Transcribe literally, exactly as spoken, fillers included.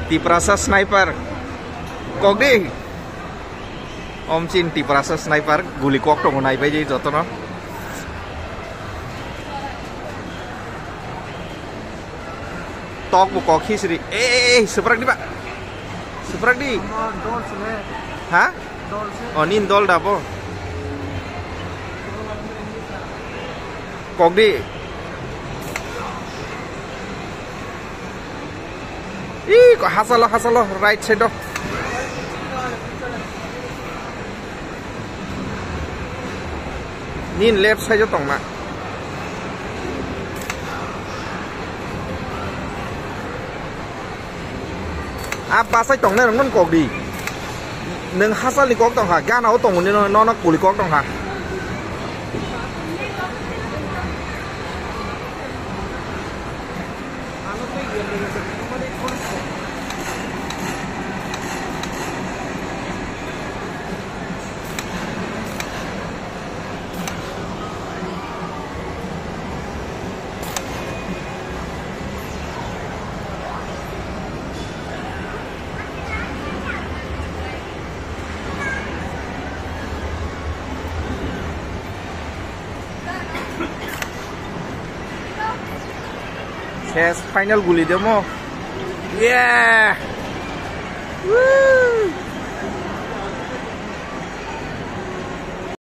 Tiprasa sniper. Kok di. Om chin Tiprasa sniper. Guli kok tongo nai bai di jotono. Tok bo kok hisri. Eh, eh, eh, suprak di ba. Suprak di. Ha? O, nin dol da bo. Kok di. Ih, ko hasalo, hasalo, right side o. Nin left side o tongna. A basai tongnai rok nung kok di. Nung hasalni kok tongkha, gana o tongmani no, no, no kuli kok tongkha. Ses final guli demo. Yeah! Woo!